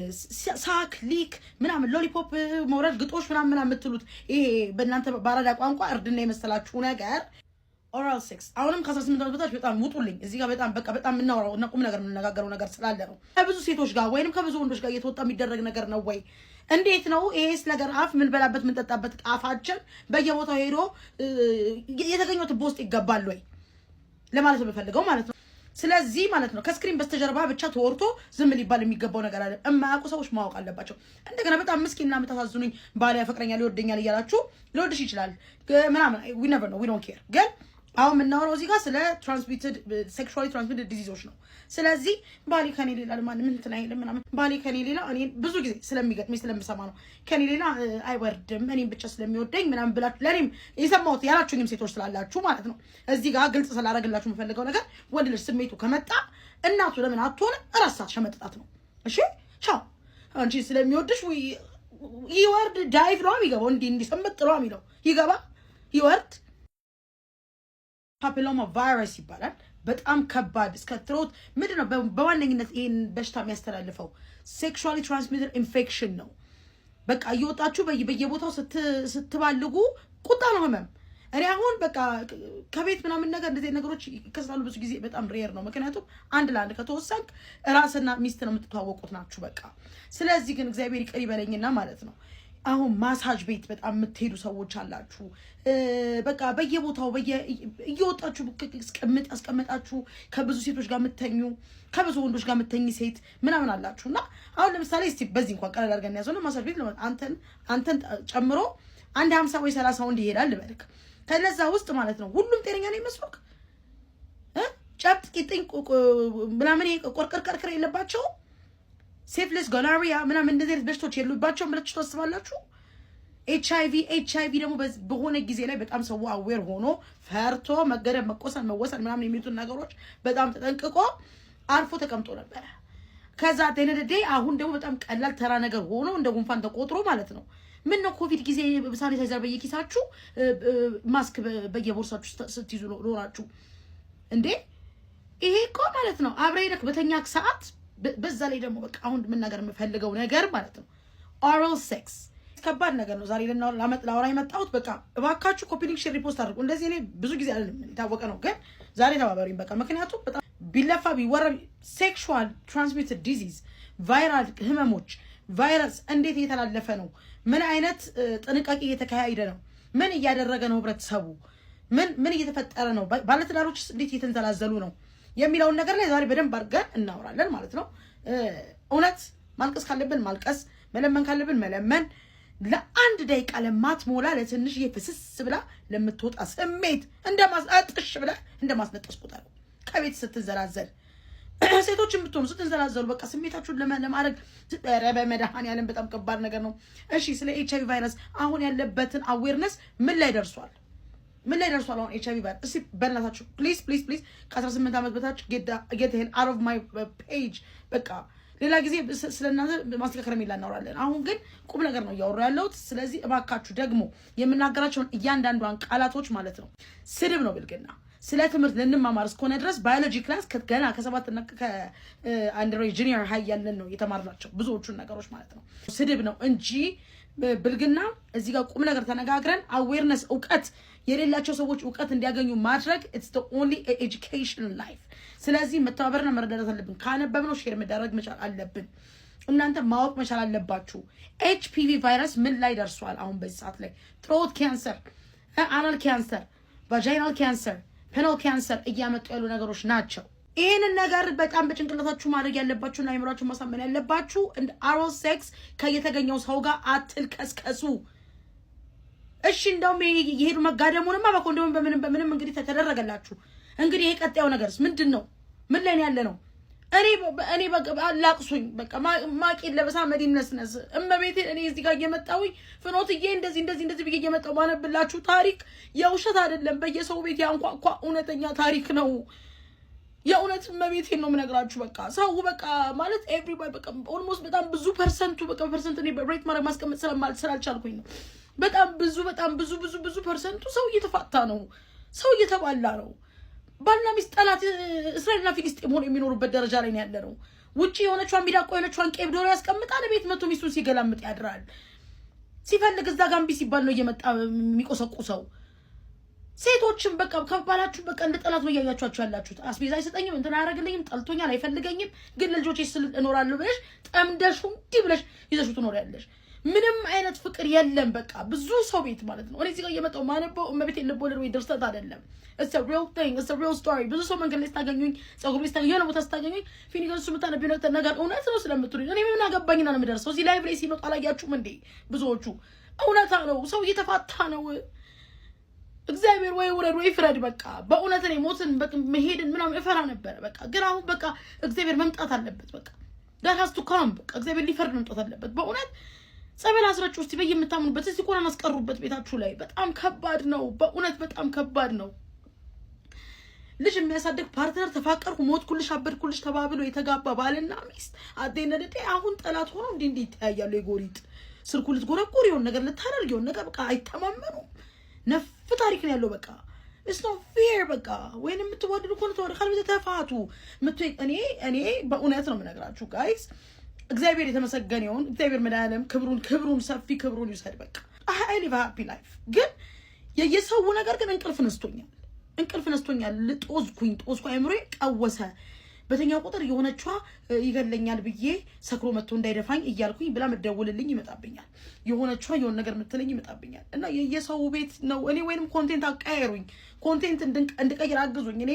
Suck, lick ምናምን፣ lollipop መውረድ፣ ግጦሽ ምናምን ምናምን የምትሉት፣ ይሄ በእናንተ ባራዳ ቋንቋ እርድና የመሰላችሁ ነገር oral sex። አሁንም ከ18 ዓመት በታች በጣም ውጡልኝ። እዚህ ጋር በጣም በቃ በጣም የምናወራው እና ቁም ነገር የምንነጋገረው ነገር ስላለ ነው። ከብዙ ሴቶች ጋር ወይንም ከብዙ ወንዶች ጋር እየተወጣ የሚደረግ ነገር ነው ወይ? እንዴት ነው ይሄስ ነገር? አፍ የምንበላበት የምንጠጣበት አፋችን በየቦታው ሄዶ የተገኘው ትቦ ውስጥ ይገባል ወይ ለማለት ነው የምፈልገው ማለት ነው። ስለዚህ ማለት ነው ከ screen በስተጀርባ ብቻ ተወርቶ ዝም ሊባል የሚገባው ነገር አለ። የማያውቁ ሰዎች ማወቅ አለባቸው። እንደገና በጣም ምስኪንና የምታሳዝኑኝ፣ ባል ያፈቅረኛል ይወደኛል እያላችሁ፣ ሊወድሽ ይችላል ምናምን፣ we never know, we don't care። ግን አሁን የምናወራው እዚህ ጋር ስለ transmitted sexually transmitted disease ኦች ነው። ስለዚህ ባሌ ከኔ ሌላ ማንም እንትን አይልም ምናምን፣ ባሌ ከኔ ሌላ፣ እኔ ብዙ ጊዜ ስለሚገጥመኝ ስለምሰማ ነው፣ ከኔ ሌላ አይወርድም፣ እኔም ብቻ ስለሚወደኝ ምናምን ብላችሁ ለእኔም የሰማሁት ያላችሁኝም ሴቶች ስላላችሁ ማለት ነው። እዚህ ጋር ግልጽ ስላደረግላችሁ የምፈልገው ነገር ወንድ ልጅ ስሜቱ ከመጣ እናቱ ለምን አትሆንም፣ እራሳት ሸመጥጣት ነው። እሺ ቻው። አንቺ ስለሚወድሽ ይወርድ dive ነው የሚገባው። እንዲህ እንዲህ ስምጥ ነው የሚለው፣ ይገባ ይወርድ። Papilloma virus ይባላል። በጣም ከባድ እስከ throat ምንድን ነው። በዋነኝነት ይህን በሽታ የሚያስተላልፈው sexually transmitted infection ነው። በቃ እየወጣችሁ በየቦታው ስትባልጉ ቁጣ ነው ህመም። እኔ አሁን በቃ ከቤት ምናምን ነገር እንደዚህ ነገሮች ይከሰታሉ ብዙ ጊዜ፣ በጣም rare ነው። ምክንያቱም አንድ ለአንድ ከተወሰንክ ራስና ሚስት ነው የምትተዋወቁት ናችሁ በቃ። ስለዚህ ግን እግዚአብሔር ይቅር ይበለኝና ማለት ነው አሁን ማሳጅ ቤት በጣም የምትሄዱ ሰዎች አላችሁ። በቃ በየቦታው እየወጣችሁ ቅምጥ ያስቀመጣችሁ፣ ከብዙ ሴቶች ጋር የምተኙ፣ ከብዙ ወንዶች ጋር የምተኝ ሴት ምናምን አላችሁ። እና አሁን ለምሳሌ እስቲ በዚህ እንኳን ቀለል አድርገን ያዘው፣ ማሳጅ ቤት አንተን ጨምሮ አንድ 50 ወይ 30 ወንድ ይሄዳል ልበልክ። ከነዛ ውስጥ ማለት ነው ሁሉም ጤነኛ ነው ይመስሎክ? ጨብጥ ቂጥኝ ምናምን ቆርቅር ቀርቅር የለባቸው፣ syphilis፣ gonorrhea ምናምን እንደዚህ አይነት በሽቶች የሉባቸውም ብላችሁ ታስባላችሁ? ኤች አይቪ ደግሞ በሆነ ጊዜ ላይ በጣም ሰው aware ሆኖ ፈርቶ መገደብ፣ መቆሰል፣ መወሰድ ምናምን የሚሉትን ነገሮች በጣም ተጠንቅቆ አርፎ ተቀምጦ ነበረ። ከዛ ደነደዴ አሁን ደግሞ በጣም ቀላል ተራ ነገር ሆኖ እንደ ጉንፋን ተቆጥሮ ማለት ነው። ምን ነው ኮቪድ ጊዜ ሳኒታይዘር በየኪሳችሁ፣ ማስክ በየቦርሳችሁ ስትይዙ ኖራችሁ እንዴ? ይሄ እኮ ማለት ነው አብረህ ሄደህ በተኛክ ሰዓት፣ በዛ ላይ ደግሞ በቃ አሁን መናገር የምፈልገው ነገር ማለት ነው oral sex ከባድ ነገር ነው። ዛሬ ላወራ የመጣሁት በቃ እባካችሁ copy link፣ share፣ repost አድርጉ። እንደዚህ እኔ ብዙ ጊዜ አይደለም፣ የታወቀ ነው፣ ግን ዛሬ ተባበሩኝ በቃ። ምክንያቱም በጣም ቢለፋ ቢወራ sexual transmitted disease፣ viral ህመሞች፣ ቫይረስ እንዴት እየተላለፈ ነው? ምን አይነት ጥንቃቄ እየተካሄደ ነው? ምን እያደረገ ነው ህብረተሰቡ? ምን ምን እየተፈጠረ ነው? ባለትዳሮች እንዴት እየተንዘላዘሉ ነው የሚለውን ነገር ላይ ዛሬ በደንብ አድርገን እናወራለን ማለት ነው። እውነት ማልቀስ ካለብን ማልቀስ፣ መለመን ካለብን መለመን፣ ለአንድ ደቂቃ ለማትሞላ ለትንሽዬ ፍስስ ብላ ለምትወጣ ስሜት እንደማስጥሽ ብላ እንደማስነጠስ ቁጠረው። ከቤት ስትንዘላዘል፣ ሴቶች የምትሆኑ ስትንዘላዘሉ በቃ ስሜታችሁን ለማድረግ፣ ኧረ በመድኃኒዓለም በጣም ከባድ ነገር ነው። እሺ ስለ HIV ቫይረስ አሁን ያለበትን awareness ምን ላይ ደርሷል? ምን ላይ ደርሷል? አሁን HIV ቫይረስ እስቲ በእናታችሁ please, please, please ከ18 ዓመት በታች get out of my page። በቃ ሌላ ጊዜ ስለ እናንተ ማስተካከል የሚላ እናወራለን። አሁን ግን ቁም ነገር ነው እያወሩ ያለሁት። ስለዚህ እባካችሁ ደግሞ የምናገራቸውን እያንዳንዷን ቃላቶች ማለት ነው ስድብ ነው ብልግና። ስለ ትምህርት ልንማማር እስከሆነ ድረስ biology class ገና ከሰባትና ከ under junior high ያለን ነው የተማርናቸው ብዙዎቹን ነገሮች ማለት ነው። ስድብ ነው እንጂ ብልግና። እዚህ ጋር ቁም ነገር ተነጋግረን awareness፣ እውቀት የሌላቸው ሰዎች እውቀት እንዲያገኙ ማድረግ it's the only education life። ስለዚህ መተባበርና መረዳዳት አለብን። ካነበብነው share መደረግ መቻል አለብን። እናንተ ማወቅ መቻል አለባችሁ። HPV ቫይረስ ምን ላይ ደርሷል? አሁን በዚህ ሰዓት ላይ throat cancer፣ anal cancer፣ vaginal cancer፣ penile cancer እያመጡ ያሉ ነገሮች ናቸው። ይህንን ነገር በጣም በጭንቅላታችሁ ማድረግ ያለባችሁና አይምሯችሁ ማሳመን ያለባችሁ እንደ oral sex ከየተገኘው ሰው ጋር አትልቀስቀሱ። እሺ እንደውም የሄዱ መጋደሙንማ በኮንዶም በምንም በምንም እንግዲህ ተደረገላችሁ። እንግዲህ ይሄ ቀጣዩ ነገርስ ምንድን ነው? ምን ላይ ነው ያለ ነው? እኔ በቃ አላቅሱኝ። በቃ ማቄን ለበሳ መዲን ነስነስ እመቤቴን። እኔ እዚህ ጋር እየመጣሁኝ ፍኖትዬ እንደዚህ እንደዚህ እንደዚህ ብዬ እየመጣሁ ማነብላችሁ ታሪክ የውሸት አይደለም። በየሰው ቤት ያንኳኳ እውነተኛ ታሪክ ነው። የእውነት እመቤቴን ነው የምነግራችሁ። በቃ ሰው በቃ ማለት everybody በቃ almost በጣም ብዙ percent ኡ፣ በቃ percent እኔ rate ማድረግ ማስቀመጥ ስላልቻልኩኝ ነው። በጣም ብዙ፣ በጣም ብዙ ብዙ ብዙ percent ኡ ሰው እየተፋታ ነው። ሰው እየተባላ ነው። ባልና ሚስት ጠላት፣ እስራኤልና ፊሊስጤም ሆኖ የሚኖሩበት ደረጃ ላይ ነው ያለ ነው። ውጭ የሆነቿን ሚዳቆ የሆነቿን ቄብ ዶሮ ያስቀምጣል። ቤት መቶ ሚስቱን ሲገላምጥ ያድራል። ሲፈልግ እዛ ጋር እምቢ ሲባል ነው እየመጣ የሚቆሰቁሰው። ሴቶችን በቃ ከባላችሁ በቃ እንደ ጠላት ነው እያያችኋቸው ያላችሁት። አስቤዛ አይሰጠኝም፣ እንትን አያደርግልኝም፣ ጠልቶኛል፣ አይፈልገኝም፣ ግን ለልጆቼ ስል እኖራለሁ ብለሽ ጠምደሹ እንዲህ ብለሽ ይዘሹ ትኖሪያለሽ። ምንም አይነት ፍቅር የለም። በቃ ብዙ ሰው ቤት ማለት ነው። እኔ እዚህ ጋር እየመጣሁ ማነበው እመቤቴ ልቦለድ ወይ ድርሰት አይደለም። It's a real thing, it's a real story። ብዙ ሰው መንገድ ላይ ስታገኙኝ፣ ፀጉር ቤት ስታገኙኝ፣ የሆነ ቦታ ስታገኙኝ ፊኒገር እሱ የምታነቢው ነገር እውነት ነው ስለምትሉኝ እኔ ምን አገባኝና ነው የምደርሰው። እዚህ live ላይ ሲመጡ አላያችሁም እንዴ? ብዙዎቹ እውነታ ነው። ሰው እየተፋታ ነው። እግዚአብሔር ወይ ውረድ ወይ ፍረድ። በቃ በእውነት እኔ ሞትን መሄድን ምናምን እፈራ ነበረ። በቃ ግን አሁን በቃ እግዚአብሔር መምጣት አለበት። በቃ God has to come። በቃ እግዚአብሔር ሊፈርድ መምጣት አለበት። በእውነት ጸበል አስረጩ እስቲ በየምታምኑበት፣ እስቲ ቁርአን አስቀሩበት ቤታችሁ ላይ። በጣም ከባድ ነው። በእውነት በጣም ከባድ ነው። ልጅ የሚያሳድግ partner ተፋቀርኩ፣ ሞትኩልሽ፣ አበድኩልሽ ተባብሎ የተጋባ ባልና ሚስት አዴነደዴ አሁን ጠላት ሆኖ እንዲህ እንዲህ ይተያያሉ። የጎሪጥ ስልኩ ልትጎረጉር የሆነ ነገር ልታደርግ የሆነ ነገር በቃ አይተማመኑም። ነፍ ታሪክ ነው ያለው። በቃ it's not fair። በቃ ወይንም የምትዋደዱ ከሆነ ተዋደዱ፣ ካልበዛ ተፋቱ። እኔ በእውነት ነው የምነግራችሁ guys፣ እግዚአብሔር የተመሰገነ ይሁን። እግዚአብሔር መድኃኒዓለም ክብሩን ክብሩን ሰፊ ክብሩን ይውሰድ። በቃ I live happy life። ግን የየሰው ነገር ግን እንቅልፍ ነስቶኛል፣ እንቅልፍ ነስቶኛል። ጦዝኩኝ፣ ጦዝኩ፣ አይምሮዬ ቀወሰ። በተኛው ቁጥር የሆነቿ ይገለኛል ብዬ ሰክሮ መጥቶ እንዳይደፋኝ እያልኩኝ ብላ መደውልልኝ ይመጣብኛል። የሆነቿ የሆነ ነገር የምትለኝ ይመጣብኛል። እና የየሰው ቤት ነው። እኔ ወይንም content አቀያየሩኝ፣ content እንድቀይር አግዙኝ። እኔ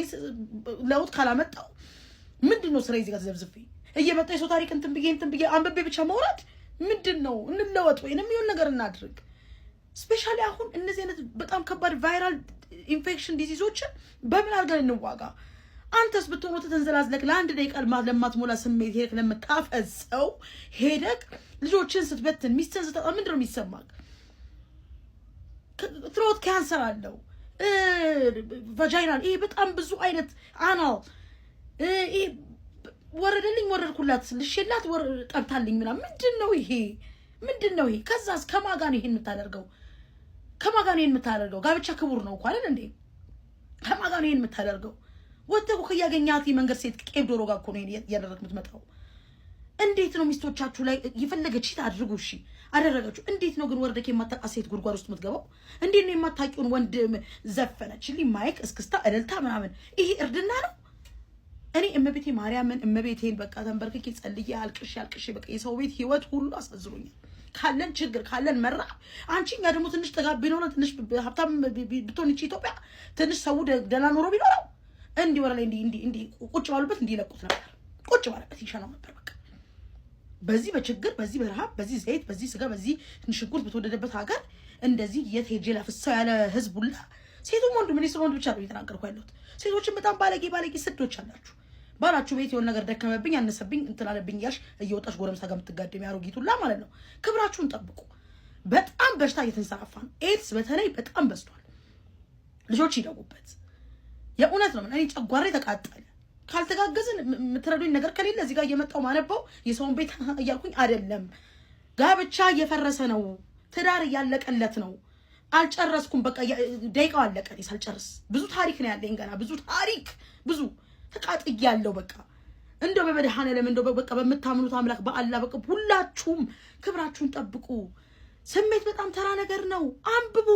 ለውጥ ካላመጣው ምንድን ነው ስራ? እዚህ ጋር ተዘብዝፌ እየመጣ የሰው ታሪክ እንትን ብዬ አንብቤ ብቻ መውረድ ምንድን ነው? እንለወጥ ወይንም የሆነ ነገር እናድርግ። Especially አሁን እነዚህ አይነት በጣም ከባድ viral infection disease ኦችን በምን አድርገን እንዋጋ? አንተስ ብትሆን ተንዘላዝለክ ለአንድ ደቂቃ ለማትሞላ ስሜት ሄደክ ለምታፈሰው ሄደክ ልጆችን ስትበትን ሚስትን ስታጣ ምንድን ነው የሚሰማክ? Throat cancer አለው፣ vaginal፣ ይሄ በጣም ብዙ አይነት anal፣ ይሄ ወረደልኝ ወረድኩላት ልሼላት ጠብታልኝ ምናምን ምንድን ነው ይሄ? ምንድን ነው ይሄ? ከዛስ ከማን ጋር ነው ይሄን የምታደርገው? ከማን ጋር ነው ይሄን የምታደርገው? ጋብቻ ክቡር ነው እኮ አይደል እንዴ? ከማን ጋር ነው ይሄን የምታደርገው? ወጥተህ እኮ ከያገኛት የመንገድ ሴት ቄብ ዶሮ ጋር እኮ ነው ይሄን እያደረግህ የምትመጣው። እንዴት ነው ሚስቶቻችሁ ላይ የፈለገ cheat አድርጉ፣ እሺ አደረጋችሁ። እንዴት ነው ግን ወርደክ የማታውቃት ሴት ጉድጓድ ውስጥ የምትገባው? እንዴት ነው የማታውቂውን ወንድ ዘፈነችልኝ mic፣ እስክስታ፣ እልልታ ምናምን? ይሄ እርድና ነው? እኔ እመቤቴ ማርያምን እመቤቴን በቃ ተንበርክኬ ጸልዬ አልቅሼ አልቅሼ በቃ የሰው ቤት ህይወት ሁሉ አሳዝኖኛል። ካለን ችግር ካለን መራብ አንቺ እኛ ደግሞ ትንሽ ጥጋብ ቢኖረን ትንሽ ሀብታም ብትሆን ይቺ ኢትዮጵያ ትንሽ ሰው ደህና ኑሮ ቢኖረው እንዲህ ወደ ላይ እንዲህ እንዲህ እንዲህ ቁጭ ባሉበት እንዲህ ይለቁት ነበር። ቁጭ ባለበት ይሸናው ነበር። በቃ በዚህ በችግር፣ በዚህ በረሃብ፣ በዚህ ዘይት፣ በዚህ ስጋ፣ በዚህ ሽንኩርት በተወደደበት ሀገር እንደዚህ የት ሄጄ ላፍሰው ያለ ህዝብ ሁላ ሴቱም ወንዱም፣ እኔ ስለ ወንድ ብቻ ነው እየተናገርኩ ያለሁት። ሴቶችን በጣም ባለጌ ባለጌ ስዶች አላችሁ። ባላችሁ ቤት የሆነ ነገር ደከመብኝ፣ አነሰብኝ፣ እንትን አለብኝ እያልሽ እየወጣሽ ጎረምሳ ጋር የምትጋደሚ አሮጊት ሁላ ማለት ነው። ክብራችሁን ጠብቁ። በጣም በሽታ እየተንሰራፋ ነው። ኤድስ በተለይ በጣም በዝቷል። ልጆች ይደጉበት። የእውነት ነው። እኔ ጨጓሬ ተቃጠለ። ካልተጋገዝን የምትረዱኝ ነገር ከሌለ እዚህ ጋር እየመጣው ማነበው የሰውን ቤት እያልኩኝ አይደለም። ጋብቻ እየፈረሰ ነው። ትዳር እያለቀለት ነው። አልጨረስኩም። በቃ ደቂቃው አለቀ። እኔ ሳልጨርስ ብዙ ታሪክ ነው ያለኝ ገና ብዙ ታሪክ ብዙ ተቃጥያለሁ። በቃ እንደው በመድኃኔዓለም እንደው በቃ በምታምኑት አምላክ በአላህ በቃ ሁላችሁም ክብራችሁን ጠብቁ። ስሜት በጣም ተራ ነገር ነው። አንብቡ፣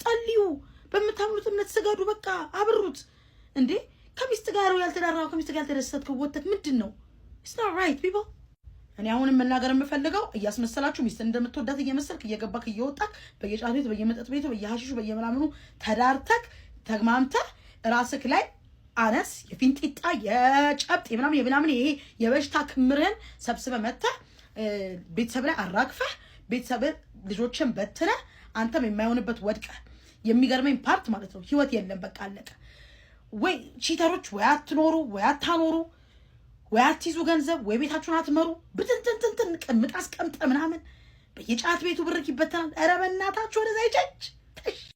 ጸልዩ፣ በምታምኑት እምነት ስገዱ። በቃ አብሩት እንዴ። ከሚስት ጋር ያልተዳራው ከሚስት ጋር ያልተደሰትከው ወተት ምንድን ነው? It's not right, people። እኔ አሁንም መናገር የምፈልገው እያስመሰላችሁ ሚስት እንደምትወዳት እየመሰልክ እየገባክ እየወጣክ በየጫት ቤቱ በየመጠጥ ቤቱ በየሀሺሹ በየምናምኑ ተዳርተክ ተግማምተህ ራስክ ላይ አነስ የፊንጢጣ የጨብጥ የምናምን የምናምን ይሄ የበሽታ ክምርህን ሰብስበህ መጥተህ ቤተሰብ ላይ አራግፈህ ቤተሰብ ልጆችን በትነህ አንተም የማይሆንበት ወድቀህ የሚገርመኝ part ማለት ነው ህይወት የለም፣ በቃ አለቀ። ወይ cheater ኦች ወይ አትኖሩ ወይ አታኖሩ ወይ አትይዙ ገንዘብ ወይ ቤታችሁን አትመሩ። ብትንትንትንትን ቅምጥ አስቀምጠ ምናምን በየጫት ቤቱ ብርክ ይበተናል። ኧረ በእናታችሁ ወደዛ ይጨጭ።